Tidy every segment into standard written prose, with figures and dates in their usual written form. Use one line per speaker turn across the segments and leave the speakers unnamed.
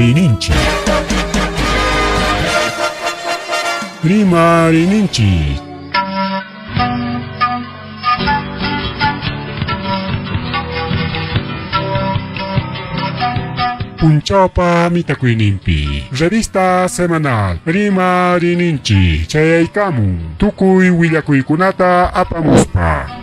Rimariyninchik. Rimariyninchik. Punchawpa mitakuyninpi revista semanal Rimariyninchik chayaykamun tukuy willakuykunata apamuspa.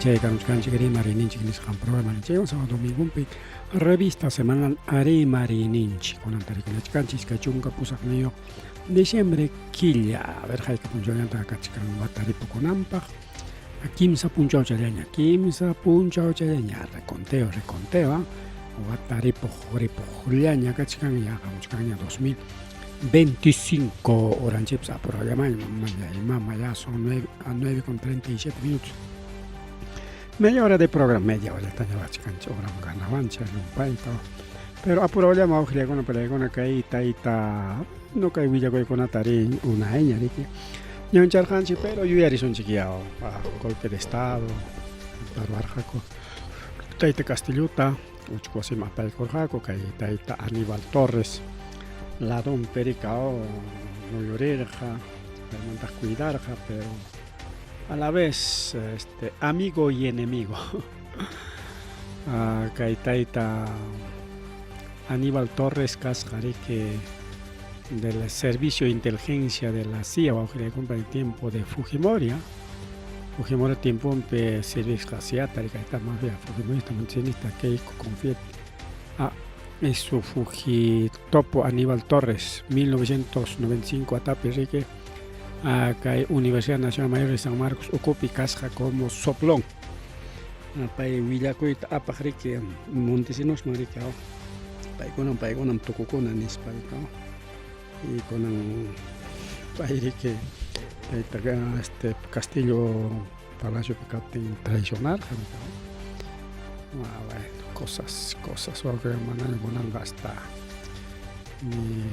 Chaykamuchkanchik rimariyninchik nisqan programa chaywan sábado domingopi revista semanal rimariyninchik kunan tarikunachkanchik 28 diciembre killa a ver hayka punchawllanta kachkan wata ripukunanpaq kimsa punchawchallaña kimsa punchawchallaña reconteo reconteo wata ripuq ripuqllaña kachkan yaqamuchkanña 2025 horanchikpas apurallamaña mamallay mama ya son 9 a 9 con 37 minutos media hora de programa media hora taña wachkanchik horam ganawanchik llumpayta pero apurallama uqllakuna palaykuna kay tayta no kay willakuykunata rin unayña riki ñancharqanchik pero yuyarisunchik ya golpe de estado ruwarqaku tayta Castillota uchku wasiman apaykurqaku kay tayta Aníbal Torres ladonpi rika muyurirqa paymantaq cuidarqa pero a la vez este amigo y enemigo kay tayta Aníbal Torres kasqa riki del Servicio de Inteligencia de la CIA wawqillaykunpa en tiempo de Fujimori Fujimori tiemponpi servisqa CIAta rikayta mafia fujimorista montesinista Keiko Confietti ah, es su Fujitopo Aníbal Torres 1995 atapi riki kay Universidad Nacional Mayor de San Marcos ukupi kasqa como soplón pay willakuyta apaq riki Montesinosman riki paykunam paykunam tukukuna nispa riki y kunan pay riki tayta este Castillo Palaciopi kaptin traicionarqa riki ah, bueno cosas cosas manaña kunanqa hasta ni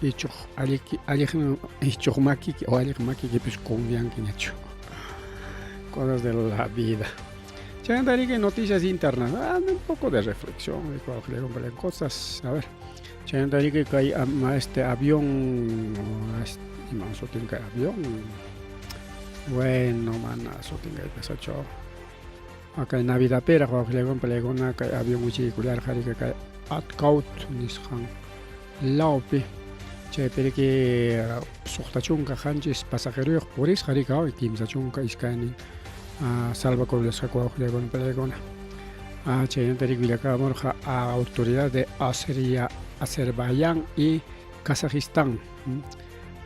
ichuq alliq alliq ichuq makiki o alliq makikipis confiankiñachu cosas de la vida chaymanta riki noticias internas ah, un poco de reflexión cosas a ver chaymanta riki kay este avión iman sutin kay avión bueno mana sutin kay pasachu kay navidadpiraq wawqillaykunpa paykuna kay avión wichiykullarqa riki kay Atcaut nisqan lawpi chaypi riki 67 pasajeroyuq purisqa riki 32 salvakurullasqaku wawqillaykuna paykuna chaynata riki willakamurqa autoridad de Azeria Azerbaiyán y Kazajistán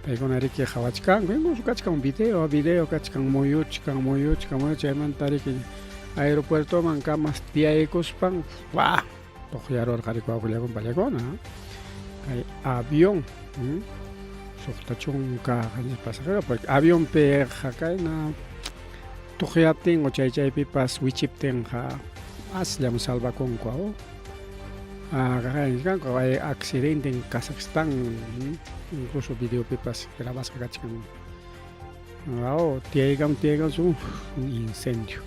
paykuna riki qhawachkanku incluso kachkan video video kachkan muyuchkan muyuchkan muyuchkan chaymanta riki aeropuertoman kamas tiyaykuspan wa tuqyarurqa riki wawqillakuna paykuna kay avión 67 pasajero porque avionpiqa kayna tuqyaptin o chay chaypipas wichiptinqa asllam salvakunku kanku hay accidente en Kazajstán incluso videopipas grabasqa kachkan tiyaykam tiyaykam un incendio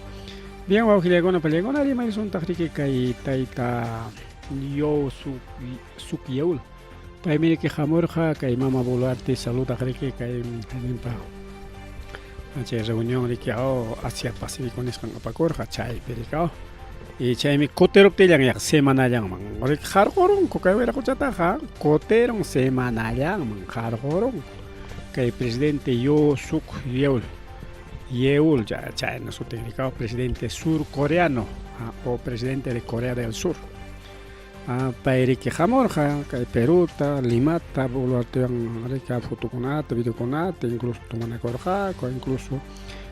bien wawqillaykuna pallaykuna rimaysuntaq riki kay tayta Yoon Suk Yeol paymi riki hamurqa kay mama Boluarte saludaq riki kay ninpa chay reunión riki Asia Pacífico nisqan apakurqa chaypi riki y chaymi kutiruptillan yaqa semanallanman riki qarqurunku kay wiraqochataqa kutirun semanallanman qarqurunku kay presidente Yoon Suk Yeol Yeol chayna sutin riki presidente surcoreano o presidente de Corea del Sur pay riki hamurqa kay Peruta Limata Boluartewan riki fotokunata videokunata incluso tomanakurqaku incluso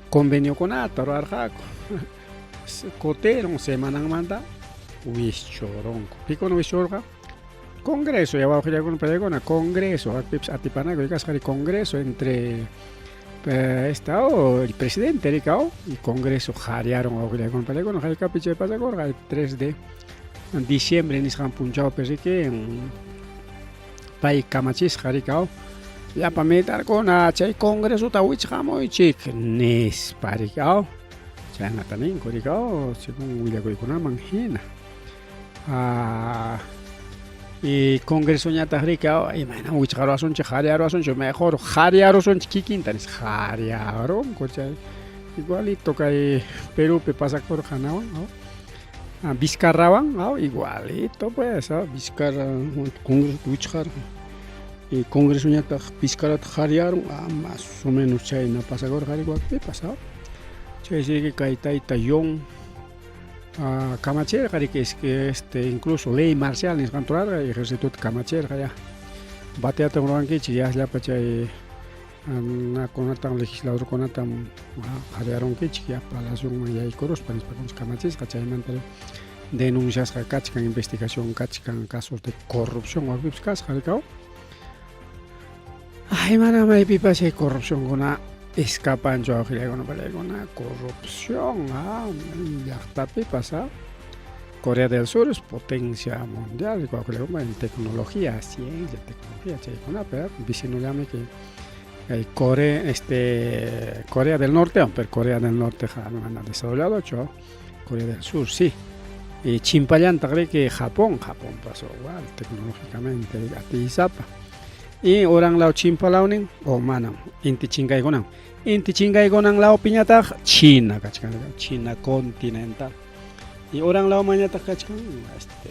conveniokunata ruwarqaku kutirun semananmanta wischurunku pikuna wischurqa Congreso ya wawqillakuna paykuna Congreso pipas atipanakuy kasqa Congreso entre esta el presidente rika y Congreso qhariarun wawqillakuna paykuna haykapi chay pasakurqa 3 de diciembre nisqan punchawpi riki. Pay kamachisqa rikaw llapa militarkuna chay congresota wichqamuychik nispa rikaw chaynata ninku rikaw según willakuykunaman hina. Ah, y congresoñataq rikaw imaynam wichqaruwasunchik qhariyaruwasunchik mejor qhariyarusunchik kikinta nispa qhariyarunku chay igualito kay Perupi pasakurqa nawan no ah, Vizcarrawan ah, igualito pues ah, Vizcarra congresota wichqarqa y congresoñataq Vizcarrata qhariyarun ah, más o menos chayna pasakurqa wakpipas ah. Chaysi kay tayta Yoon ah, kamachirqa riki es que este incluso ley marcial nisqanta rurarqa ejercitota kamachirqa ya bateatam rurankichik ya llapa chay nakunatam legisladorkunatam qhariyarunkichik ya palacionman yaykuruspa nispa kamachisqa chaymanta denunciasqa kachkan investigación kachkan casos de corrupción wakpipas kasqa rikaw ay mana maypipas chay corrupcionkuna escapanchu wawqillaykuna palaykuna corrupción ah, llaqtapipas ah. Corea del Sur es potencia mundial wawqillaykuna en tecnología ciencia tecnología chaykunapi ah, vecinollami que kay Corea este Corea del Norte pero Corea del Norte mana desarrollado Corea del Sur sí y chimpallantaq riki Japón Japón pasó igual tecnológicamente atiysapa y uran law chimpalawnin o manam inti chinkaykunan inti chinkaykunan lawpiñataq China kachkan China continental y uran lawmanñataq kachkan este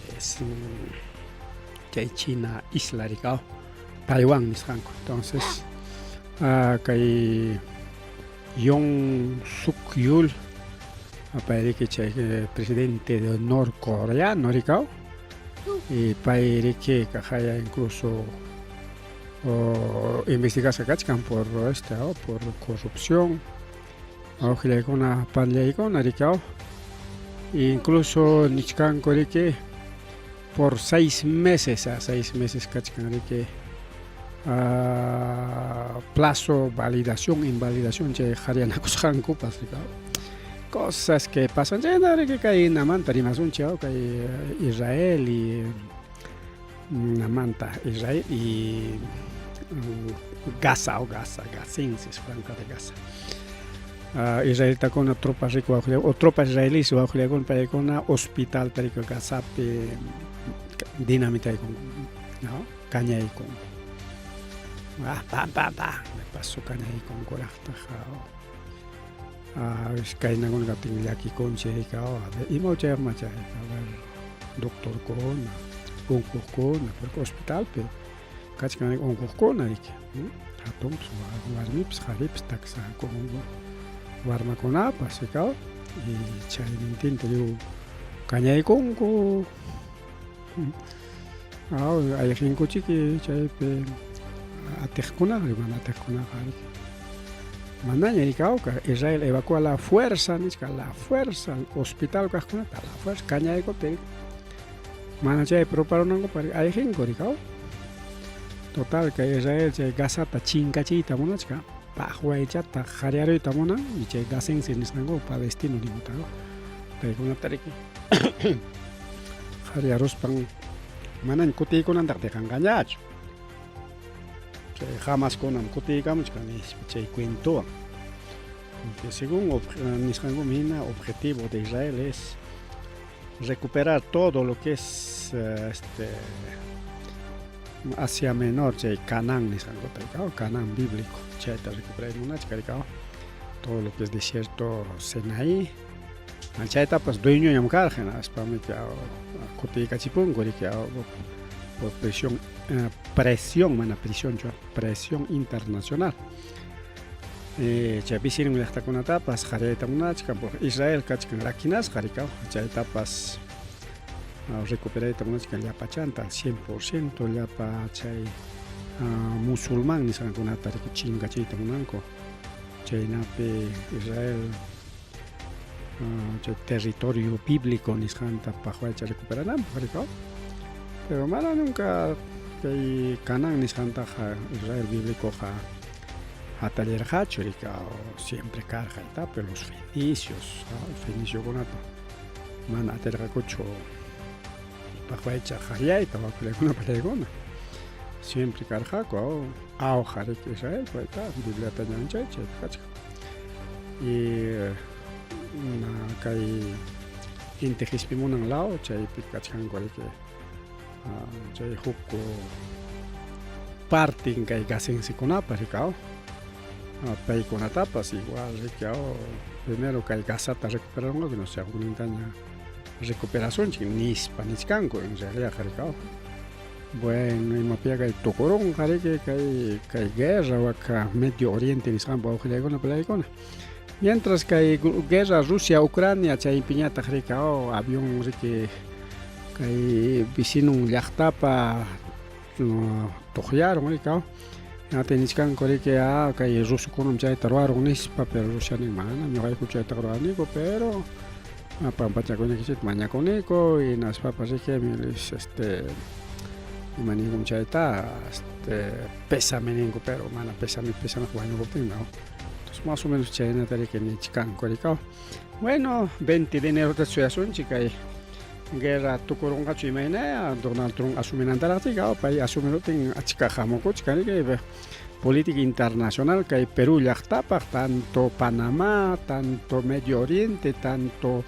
chay China isla rikaw Taiwán nisqanku entonces kay Yoon Suk Yeol pay riki chay presidente de norcoreano rikaw y pay riki kaqaya incluso investigasqa kachkan por este por corrupción wawqillaykuna panillaykuna rikaw incluso nichkanku riki por 6 meses a 6 meses kachkan riki plazo validación invalidación chay qhariyanakusqankupas rikaw cosas que pasan chayna riki kay namanta rimasunchik kay Israel y namanta Israel y Gaza o Gaza gazenses franja de Gaza israelitakuna tropas riki o tropas israelíes wawqillaykuna paykuna hospitalta riki Gazapi dinamitaykunku no kañaykunku ah, pam pam pam de paso kañaykunkuraqtaq kaynakuna kaptin llakikunchik ima huchayuqma chay a ver doctorkuna unquqkuna porque hospitalpi kachkan unquqkuna riki hatunpas warmipas qharipas taksa warmakunapas rikaw y chaynintinta lliw kañaykunku ayqinkuchiki chaypi atiqkunaqa mana atiqkunaqa riki manaña rikawka Israel evacúa la fuerza nichka la fuerza hospital kaqkunata la fuerza kañaykuptin mana chaypi ruparunankupaq ayqinku rikaw total kay Israel chay Gazata chinkachiyta munachka paqwaychata qhariyaruyta munan y chay gazense nisqanku palestino ninkuta paykunata riki qhariyaruspan manaña kutiykunantaq dejanqañachu chay Hamaskunam kutiykamuchkan nispa chay cuentowan porque según nisqankuman hina objetivo de Israel es recuperar todo lo que es este Asia Menor chay Canaán nisqankuta rikaw Canaán bíblico chayta recuperar munachka rikaw todo lo que es desierto Sinaí chaytapas dueñoñam karqa hinaspami kutiykachipunku riki por presión presión mana prisionchu presión internacional chay vecino llaqtakunatapas qariyayta munachkan porque Israel kachkan rakinasqa rikaw chaytapas recuperayta munachkan llapachanta al 100% llapa chay musulmán nisqankunata riki chinkachiyta munanku chaynapi Israel chay territorio bíblico nisqanta paqwaycha recuperananpaq rikaw pero mana nunca kay Canaán nisqantaqa Israel bíblicoqa hatallirqachu rikaw siempre karqa pero los fenicios feniciokunata mana atirqakuchu paqwaycha qariyayta wawqillaykuna panillaykuna. Siempre karqaku awqa riki Israel payta Bibliata ñawinchay chaypi kachkan. Y kay inti qispimunan law chaypi kachkanku riki chay huk partin kay gasensekunapa rikaw paykunatapas igual riki primero kay Gazata recuperarunqaku no sé huknintaña recuperasunchik nispa nichkanku en realidad rikaw. Bueno, imapiya kay tukurunqa riki kay kay guerra waka Medio Oriente nisqanpa wawqillaykuna palaykuna. Mientras kay guerra Rusia Ucrania chaypiñataq riki oh, avión riki kay vecinon llaqtapa tuqyarun riki oh. Hinaptin nichkanku riki ah, kay rusokunam chayta ruwarun nispa, pero Rusia nin manam ñuqayku chaytaqa ruwaniku, pero pampachakuynikichikta mañakuniku hinaspapas riki este ima ninkum chayta este pésame ninku pero mana pésame pésame wañukuptinmi entonces más o menos chaynata riki nichkanku riki bueno 20 de enerota suyasunchik kay guerra tukurunqachu imayna Donald Trump asuminantaraq chika pay asumiruptin achka hamukuchkan riki política internacional kay Perú llaqtapaq tanto Panamá tanto Medio Oriente tanto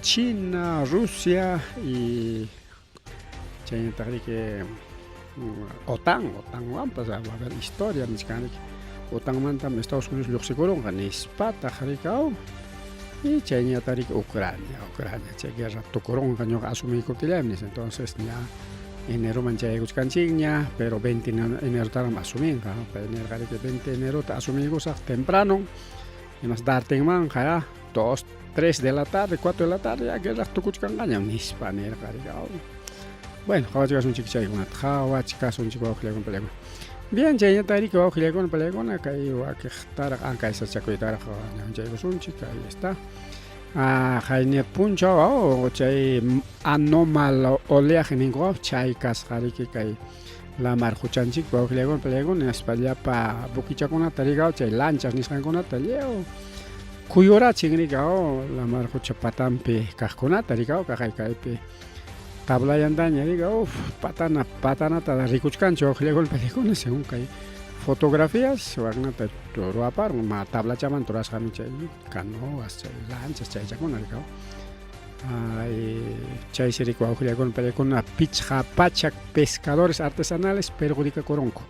China Rusia y chaynataq riki OTAN OTANwanpas va a haber historia nichkan riki OTANmantam Estados Unidos lluqsikurunqa nispataq riki y chayñataq riki Ucrania Ucrania chay guerra tukurunqa ñuqa asumiykuptillaymi nispa entonces ña eneroman chayaykuchkanchikña pero 20 enerotaram asuminqa pay nirqa riki 20 enerota asumiykusaq temprano hinas dartinmanqa ya 2 3 de la tarde 4 de la tarde ya guerra tukuchkanqañam nispa nirqa riki bueno qawachikasunchik chaykunata qawachikasunchik wawqillaykuna palaykuna bien chayñataq riki wawqillaykuna palaykuna kay wakiqtaraq ankay sasachakuytaraq ñawinchaykusunchik ahí está. Ah, qayni punchaw oh, chay anómalo oleaje ninku chay kasqa riki kay lamar quchanchikpi wawqillaykuna palaykuna hinaspa llapa buquichakunata rikaw chay lanchas nisqankunata lliw kuyurachin rikaw lamar qucha patanpi kaqkunata rikaw kaqay kaypi tablayantaña rikaw uf patana patanata rikuchkanchu wawqillaykuna palaykuna según kay fotografías waknata ruwaparun ma tablachamanta rurasqami chay canoas chay lanchas chaychakuna rikaw ay chaysi riki wawqillaykuna palaykuna 500 pescadores artesanales perjudikakurunku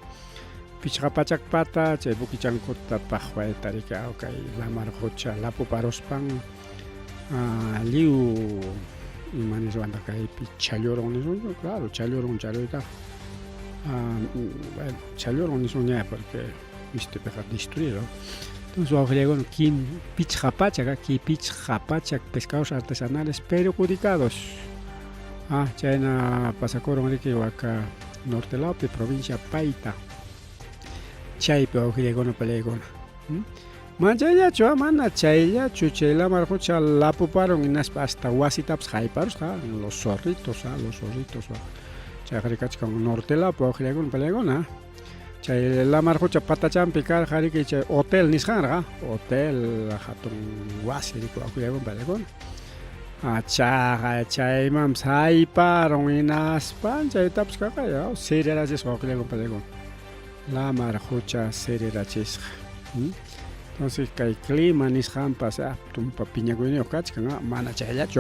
500 pata chay buquichankuta paqwayta riki kay lamar qucha lapuparuspan lliw ima niswantaq kaypi challurun nisunchu claro challurun challuytaqa bueno challurun nisunña porque mistipiqa destruir entonces wawqillaykuna 500 aquí 500 pescadores artesanales perjudicados chayna pasakurun riki waka norte lawpi provincia Paita chaypi wawqillaykuna palaykuna Manchayllachu, mana chayllachu chay lamar qucha lapuparun hinaspa hasta wasitapas hayparusqa los zorritos, los zorritos chayqa rikachkan norte lawpi wawqillaykuna palaykuna chay lamar qucha patachanpi karqa riki chay hotel nisqanraq hotel hatun wasi riki wawqillaykuna palaykuna chaqa chaymanpas hayparun hinaspa chaytapas kaqa sirirachisqa wawqillaykuna palaykuna lamar qucha sirirachisqa. Entonces kay clima nisqanpas tumpa piñakuyniyuq kachkan mana chayllachu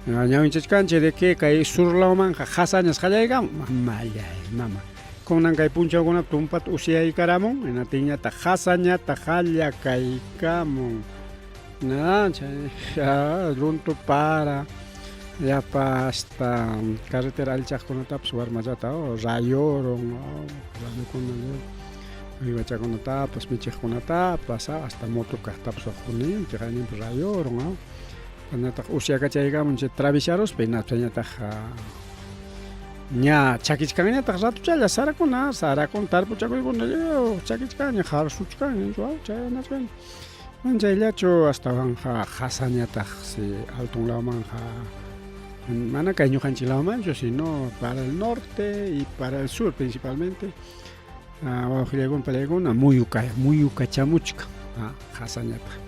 ñawinchachkanchik de que kay sur lawmanqa qasañas qallaykamun mamallay mama kunan kay punchawkunapi tumpata usyaykaramun hinaptinñataq qasañataq qallakaykamun na chay runtu para llapa hasta carretera allichaqkunatapas warmachata rayurun rayukuna uywachakunatapas michiqkunatapas hasta moto kaqtapas wak qayninpi rayurun ñataq usyakachaykamun chay travisaruspa hinaspañataq ña chakichkanñataq ratuchalla sarakuna sarakuna tarpuchakuykuna lliw chakichkanña harsuchkanña chayanachkanña mana chayllachu astawanqa qasañataq si altun lawmanqa mana kay ñuqanchik lawmanchu sino para el norte y para el sur principalmente wawqillaykuna palaykuna muyuka muyukachamuchkan qasañataq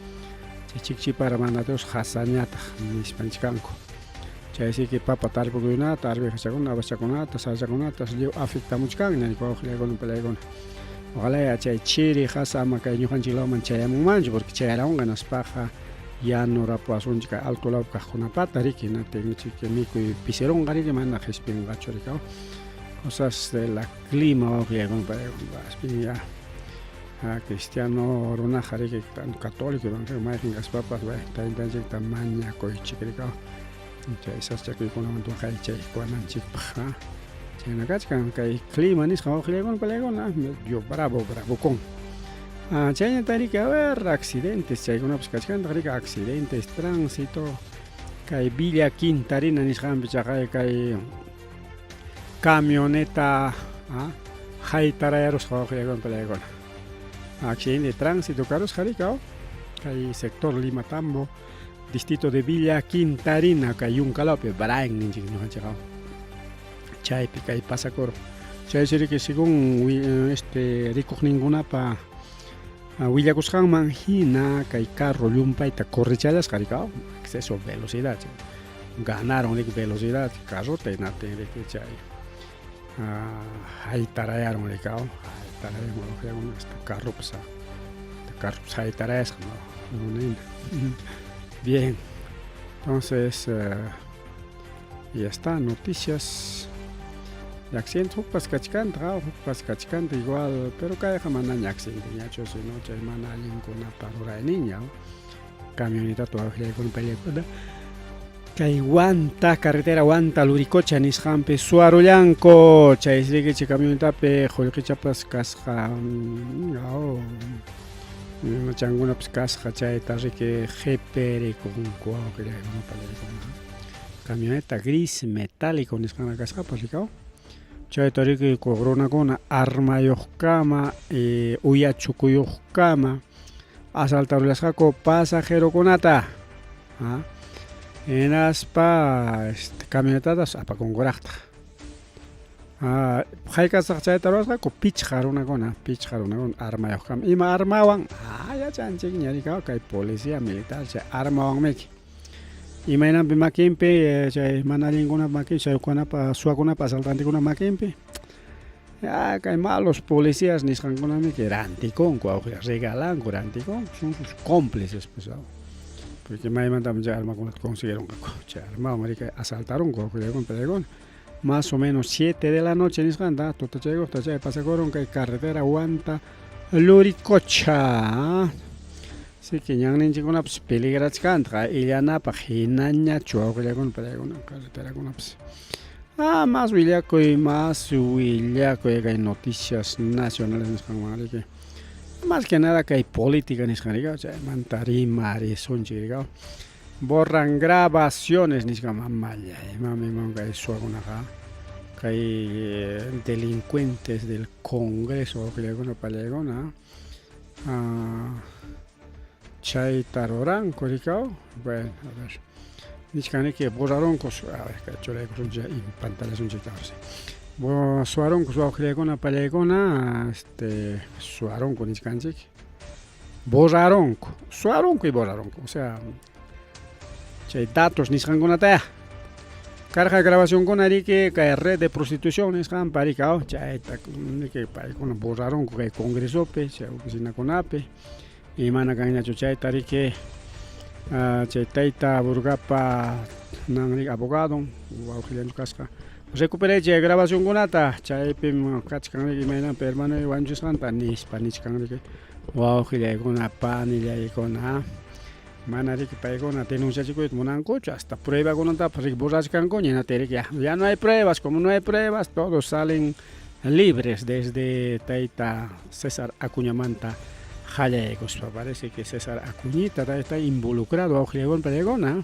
chay chikchipara mana Dios qasañataq nispa nichkanku. Chaysiki papa tarpukuykunata, arvejachakuna, habaschakunata, sarchakunata lliw afectamuchkanña nirqa wawqillaykuna palaykuna. Ojalá chay chiri qasa ama kay ñuqanchik lawman chayamunmanchu porque chayaramunqa hinaspaqa yanurapuwasunchik kay alto lawpi kaqkunapata riki hinaptinchik mikuy pisirunqa riki mana qispinqachu riki cosas de la clima wawqillaykuna palaykuna ya cristiano runaqa riki católico mayqin kaspapas taytanchikta mañakuychik riki chay sasachakuykunamanta waqaychaykuwananchikpaq chayna kachkan kay clima nisqa wawqillaykuna palaykuna medio bravo bravocón chayñata riki a ver accidentes chaykunapas kachkantaq riki accidentes tránsito kay Villa Quintarina nisqanpi chaqay kay camioneta haytarayarusqa wawqillaykuna palaykuna accidente de tránsito karusqa riki kay sector Lima Tambo distrito de Villa Quintarina kay Yunkalawpi Brain ninchik ñuqanchikqa chaypi kay pasakurqa chaysi riki según este rikuqninkunapa willakusqanman hina kay carro llumpayta correchallasqa riki exceso velocidad ganaron riki velocidad carrota hinaptin riki chay haytarayarun riki haytarayarun hasta carropas carropas haytarayasqa bien entonces ya está noticias de accidente hukpas kachkantaq hukpas kachkanta igual pero kayqa manaña accidenteñachu sino chay mana allinkunapa rurayninña camionetata waqllaykuna payllakuna kay Huanta carretera Huanta Luricocha nisqanpi suwarullanku chay riki chay camionetapi qullqichapas kasqa imachankunapas kasqa chayta riki qhipirikunku wawqillaykuna palaykuna camioneta gris metálico nisqana kasqapas rikaw chayta riki runakuna armayuqkama uyachukuyuqkama asaltarullasqaku pasajerokunata hinaspa este camionetatas apakunkuraqtaq hayk'asaq chayta ruwasqaku pichqa runakuna pichqa runakuna armayuqkama ima armawan yachanchikña riki kay policía militar chay armawanmiki imaynanpi makinpi chay mana allinkunapa makinpi chaykunapa suwakunapa asaltantekunapa makinpi Ya, kay malos policías nisqankunamiki rantikunku, regalanku, rantikunku, son sus cómplices, pues, porque maymantam chay armakunata consiguieronqaku, chay armawan riki asaltarunku, peleakun, más o menos 7 de la noche nisqanta, tutachaykuqta chay pasakurun kay carretera Huanta Luricocha. Así que ñanninchikkunapas peligrachkantaq, illanapaq hinañachu wawqillakuna peleakuna carreterakunapas. Más willakuy, más willakuy kay noticias nacionales nisqanwan riki. Más que nada kay política nisqan riki, chaymanta rimarisunchik riki. Borran grabaciones nisqa mamallay, mami kay suwakunaqa kay delincuentes del Congreso wawqillakuna pallaykuna chayta ruranku rikaw. Bueno, a ver. Nichkaniki borrarunku, a ver, kay churaykusunchik pantallasunchik ahora sí. Suwarunku wawqillaykuna pallaykuna, este suwarunku nichkanchik. Borrarunku, suwarunku y borrarunku, o sea, chay datos nisqankunataya. Karqa grabacionkuna riki kay red de prostitución nisqanpa rikaw, chayta riki paykuna borrarunku kay congresopi, chay oficinakunapi. Y mana kanñachu chayta riki chay tayta Burgapa nan riki abogado wawqillanchu kasqa recuperé chay grabacionkunata chaypim kachkan riki imaynanpi hermanoy wañuchisqanta nispa nichkan riki wawqillaykuna panillaykuna mana riki paykuna denunciachikuyta munankuchu hasta pruebakunatapas riki borrachkankuña hinaptin riki ya, ya no hay pruebas, como no hay pruebas todos salen libres desde tayta César Acuñamanta qallaykuspa parece que César Acuñita está involucrado wawqillaykuna pallaykuna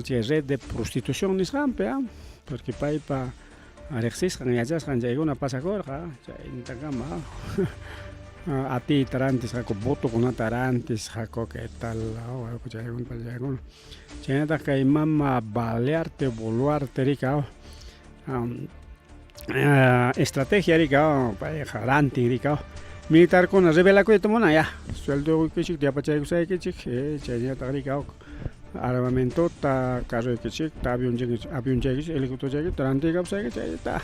chay red de prostitución nisqanpi porque paypa riqsisqan yachasqan chaykuna pasakurqa chaytakama atiyta rantisqaku votokunata rantisqaku qué tal chaykuna pallaykuna chaynataq kay mama Balearte Boluarte rika estrategia rika payqa rantin rika militarkuna rebelakuyta munan ya sueldo quykichik yapachaykusaykichik chaynataq rika Armamentota, carroykichikta, avionchaykichik, helicópterochaykichikta rantiykapusaykichik chayta.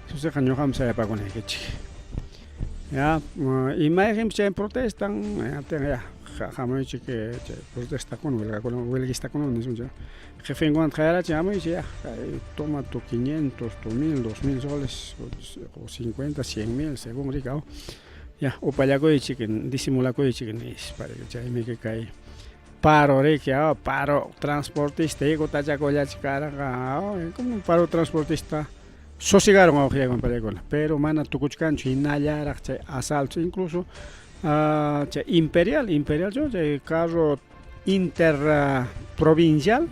Susiqa ñuqam sayapakunaykichik. Ya, imayqinpas chay protestan, ya, hamuychik chay protestakuna, huelgakuna, huelguistakuna nisunchik. Jefenkunata qayarachin, hamuychik ya, toma tu 500, tu 1000, 2000 soles, o 50, 100 mil, según rika. Ya, upallakuychik, disimulakuychik nispa, chaymi kay paro riki, paro transportista, higutachakullachkarqa, como paro transportista sosigaron wawqillaywan paykuna, pero mana tukuchkanchu hinallaraq chay asalto, incluso chay imperial, imperial chay carro interprovincial,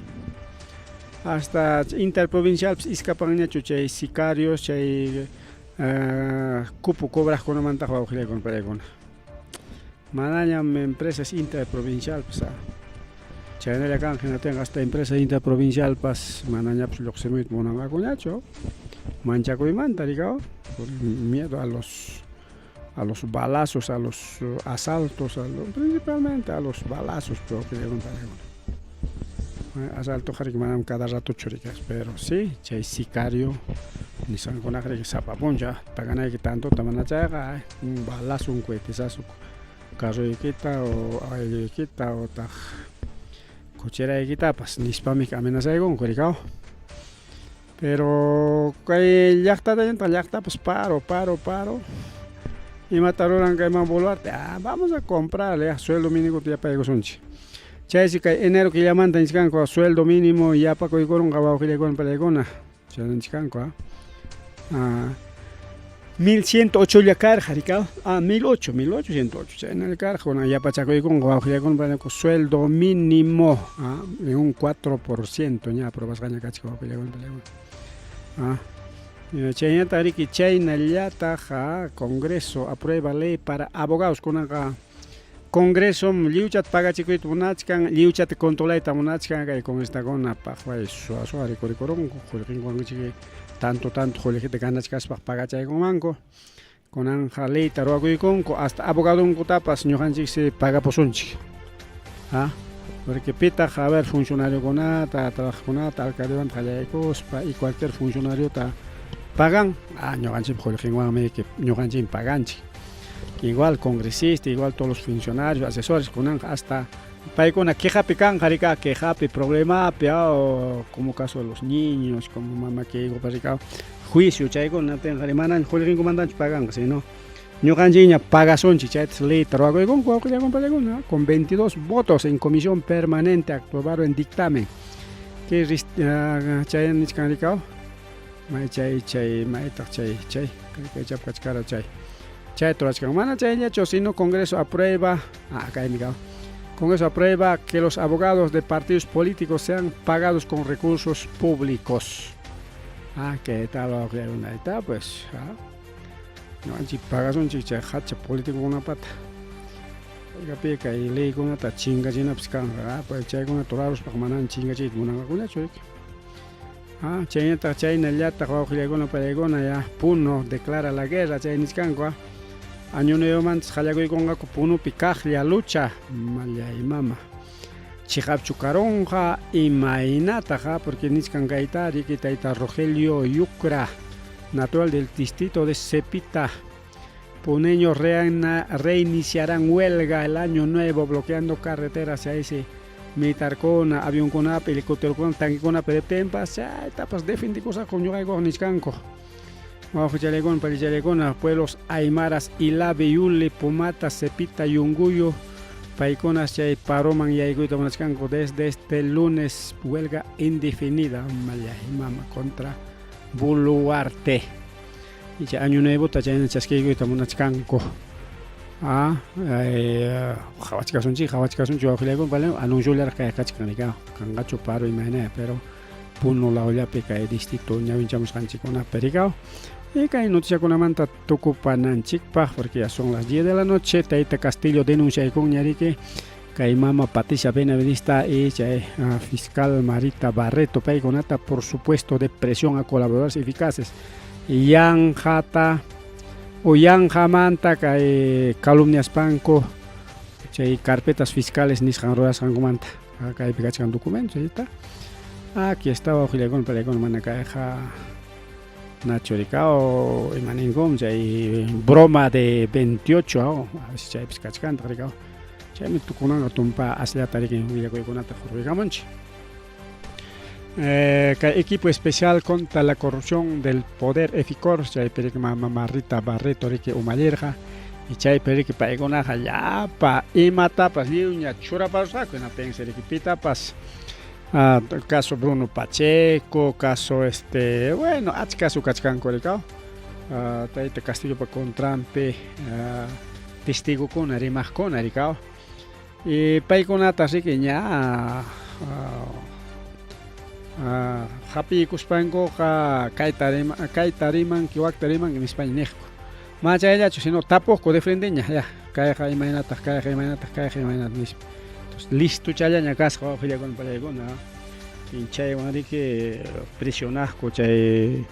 hasta interprovincial iskapanñachu chay sicarios, chay cupo cobraqkunamanta wawqillaywan paykuna. Manañam empresas interprovincial pues, chaynalla kan hinaptinqa hasta empresa interprovincial pas manañapas lluqsimuyta munanqakuñachu manchakuymanta rikaw por miedo a los balazos, a los asaltos, principalmente a los balazos, pero asalto manam cada rato churikas, pero sí, chay sicario nisqankunaqa riki sapa punchaw paganayki tantota mana chayqa un balazo, un cohetezazo carroykita o aylluykita otaq cocheraykitapas nispami amenazaykunku rikaw. Pero kay llaqtata llaqtapas paro, paro, paro. Imata ruran kayman Boluarte? Ah, vamos a comprarle ya, sueldo mínimo yapaykusunchik. Chaysi kay enero killamanta nichkanku sueldo mínimo yapakuykurunqa wawqillaykuna palaykuna. Chay nichkanku ah. 1108 lla karqa rikaw. Ah, 1008, 1808 chaynalla karqa. Kunan yapachakuykunqa wawqillaykuna palaykuna sueldo mínimo en un 4% ña aprobasqaña kachkan wawqillaykuna palaykuna. Ah. Chaynata riki chaynallataq Congreso aprueba ley para abogados kunanqa Congreso lliwchata pagachikuyta munachkan, lliwchata controlayta munachkan kay congresistakuna paqway suwa suwa rikurikurunku qullqinkuwan tanto tanto qullqita ganachkaspaq pagachaykunmanku. Kunanqa leyta ruwakuykunku hasta abogadonkutapas ñuqanchiksi pagapusunchik. Ah, porque pitaq a ver funcionariokunata, trabajaqkunata, alcaldewanta qallaykuspa y cualquier funcionariota pagan, ah, ñuqanchikpa qullqinwanmi ñuqanchikmi paganchik. Igual congresista, igual todos los funcionarios, asesores, kunanqa hasta paykuna quejapi kanqa rika, quejapi, problemapi, o como caso de los niños, como mama kaykupa rika, juicio chaykuna tinqa mana qullqinkumantachu paganqa, sino ñuqanchikña pagasunchik chaytas leyta ruwakuykunku wawqillaykuna palaykuna con 22 votos en comisión permanente aprobaron en dictamen. Kay chay nichkan rikaw may chay chay maytaq chay chay kaychap kachkara chay chay turachkan mana chayllachu sino Congreso aprueba, ah, kaymi kaw Congreso aprueba que los abogados de partidos políticos sean pagados con recursos públicos. Ah, ¿qué tal? Ahí está, pues. Ah. Ñuqanchik pagasunchik chay hacha políticokunapata. Kaypi kay leykunata chinkachinapas kanqa, pues chaykunata ruraspaqa manami chinkachiyta munanqakunachu riki. Ah, chaynataq chaynallataq wawqillaykuna pallaykuna ya Puno declara la guerra chay nichkanku ah. Año Nuevomantas qallakuykunqaku Punopi kaqlla lucha mallay mama. Chiqapchu karunqa imaynataq ah, porque nichkan kayta riki tayta Rogelio Yucra, natural del distrito de Cepita. Puneños reiniciarán huelga el año nuevo bloqueando carreteras ese militarkuna, avionkunapi, helicópterokuna, tanquekunapi riptinpas chaytapas defendikusaqku ñuqaykuqa nichkanku. Wawqichalaykuna, palichalaykuna, pueblos aymaras Ilave, Yuli, Pumata, Cepita, Yunguyo, paykunas chay paroman yaykuyta munachkanku desde este lunes huelga indefinida mallay mama contra Boluarte. Y chay año nuevota chayna chaskiykuyta munachkanku. Ah, qhawachkasunchik, qhawachkasunchik wawqillaykuna pale anunciollaraq kay kachkan rika kanqachu paro imayna, pero Puno lawllapi kay distrito ñawinchamusqanchikkunapi rikaw. Y kay noticiakunamanta tukupananchikpaq porque ya son las 10 de la noche, Tayta Castillo denunciaykunña riki kay mama Patricia Benavidista y chay fiscal Marita Barreto paykunata por supuesto de presión a colaboradores eficaces. Yanqata o yanqamanta kay calumniaspanku chay carpetas fiscales nisqan rurasqankumanta. Kaypi kachkan documento, ahí está. Aquí estaba wawqillaykuna palaykuna mana kayqa Nacho rikao imaninkum chay broma de 28 a veces chaypis kachkantaq rikao. Chaymi tukunanqa tumpa asllata rikin willakuykunata hurquykamunchik. Eh, kay equipo especial contra la corrupción del poder EFICOR chaypi riki mama Rita Barreto riki umallirqa y chaypi riki paykunaqa llapa imatapas lliwña churaparusqaku hinaptinsi riki pitapas Ah, caso Bruno Pacheco, caso este, bueno, achka caso kachkanku rikaw. Ah, tayta Castillopa contranpi ah, testigokuna rimaqkuna rikaw. Y paykunata riki ña ah, ah, hapiykuspankuqa kayta rima, kayta rimanki, wakta rimanki nispaña niqku. Mana chayllachu, sino tapuqku de frenteña, ya, kayqa imaynataq, kayqa imaynataq, kayqa imaynataq nispa. Entonces, listochallaña kasqa wawqillakuna pallaykuna. Chaywan riki presionaqku chay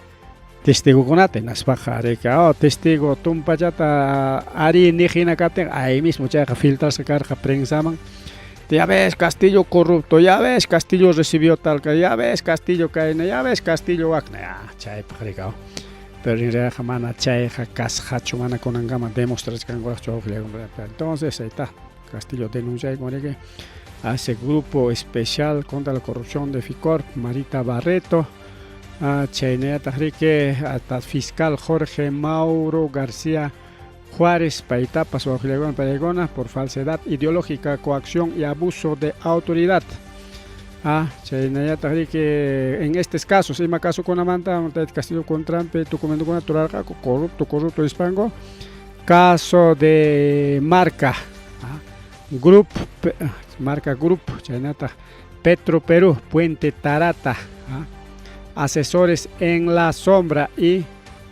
testigokunata hinaspaqa riki, oh, testigo tumpachata ari niq hina kaptin, ahí mismo chayqa filtrasqa karqa prensaman. Ya ves, Castillo corrupto, ya ves, Castillo recibió tal, ya ves, Castillo kayna, ya ves, Castillo wakna, ya, chaypaq riki, oh. Pero en realidad mana chayqa kasqachu, mana kunankama demostrachkankuraqchu wawqillakuna. Entonces, ahí está. Castillo denuncia con a ese grupo especial contra la corrupción de FICORP, Marita Barreto, a chaynallataq riki, hasta fiscal Jorge Mauro García Juárez, paytapas wawqillakuna paykuna por falsedad ideológica, coacción y abuso de autoridad. Ah, chaynallataq riki en estos casos, ima casokunamanta tayta Castillo contranpi documentokuna churarqaku corrupto, corrupto nispanku, caso de marca, ah, Group, marca Group, chaynataq Petro Perú, Puente Tarata, ah, asesores en la sombra y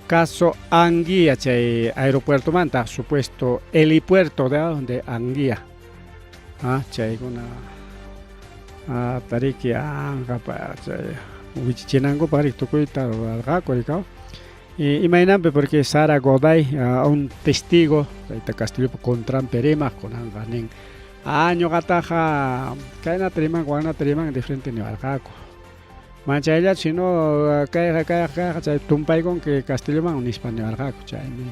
caso Anguía, chay aeropuertomanta, supuesto helipuerto de Anguía. Ah, chaykuna ah, tariki anqapa chay wichichinankupaq riki tukuyta rurarqaku rikaw. Y imaynanpi porque Sara Goday, uh, un testigo, tayta Castillopa contranpi rimaq kunanqa nin, ah, ñuqataqa kaynata rimanku, waknata rimanku de frente niwarqaku. Mana chayllachu, sino kayqa, kayqa, kayqa chay tumpaykunki Castilloman nispa niwarqaku, chaymi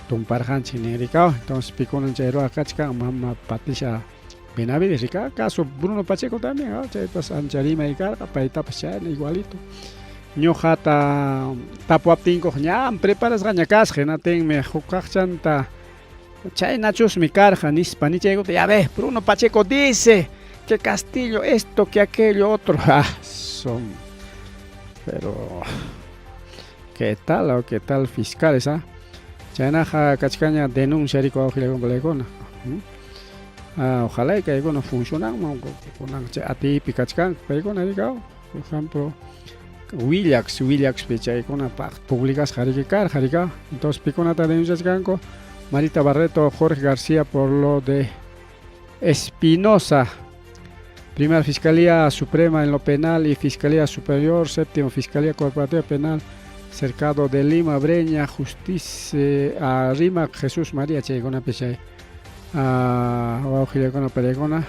tumparqanchik nin rikaw. Entonces pikunan chay ruwaq kachkan mama Patricia Benavides rika, caso Bruno Pacheco también, ¿no? Chaypas ancha rimay karqa, paytapas chayna igualito. Ñuqata tapuwaptinkuq ñam preparasqaña kasqa, hinaptinmi huk kaqchanta chaynachusmi karqa nispa nichaykuptin, ya ves, Bruno Pacheco dice que Castillo esto, que aquello otro. Ah, son, pero ¿qué tal o qué tal fiscales, ah? Chaynaqa kachkaña denuncia riku wawqillakuna palaykuna. Ah, ojalá y kaykuna funcionanman, kunan chay atiypi kachkanku paykuna rikaw. Por ejemplo, Willax, Willaxpi chaykuna publicasqa riki karqa rikaw. Entonces pikunata denunciachkanku Marita Barreto, Jorge García por lo de Espinosa. Primera Fiscalía Suprema en lo Penal y Fiscalía Superior, séptimo Fiscalía Corporativa Penal, Cercado de Lima, Breña, Justicia, a Rima, Jesús María, chaykunapi chay wawqillakuna paykuna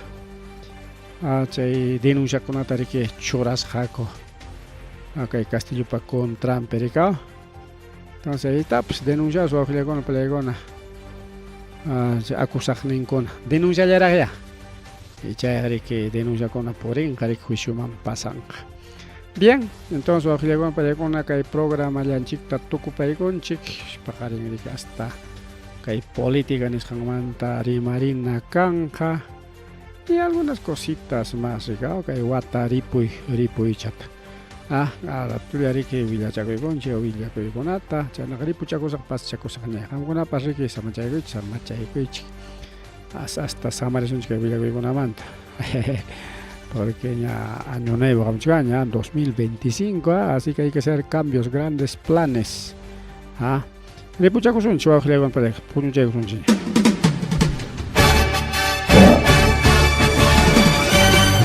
chay denunciakunata riki churasqaku kay Castillopa contranpi rikaw. Entonces ahí está, pues denunciados wawqillakuna paykuna acusaqninkuna denunciallaraqya. Y chayqa riki denunciakuna purinqa riki juicioman pasanqa. Bien, entonces wawqillakuna paykuna kay programallanchikta tukupaykunchik paqarin riki hasta kay política nisqanmanta rimarina kanqa y algunas cositas más rikaw kay wata ripuy ripuychata. Ah, ratulla riki willachakuykunchik willakuykunata chaynaqa ripuchakusaq pasachakusaqña qamkunapas riki samachaykuychik samachaykuychik hasta samarisunchik kay willakuykunamanta porque ña año nuevo hamuchkanña 2025, ¿ah? Así que hay que hacer cambios, grandes planes. ¿Ah? Ripuchakusunchik wawqillakuna pareja puñuchaykusunchik.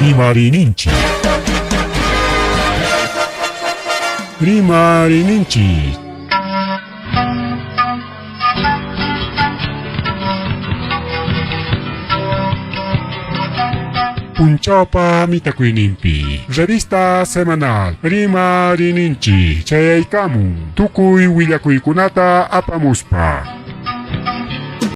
Rimarininchik. Rimarininchik. Punchawpa mitakuyninpi revista semanal Rimarininchik chayaykamun tukuy willakuykunata apamuspa.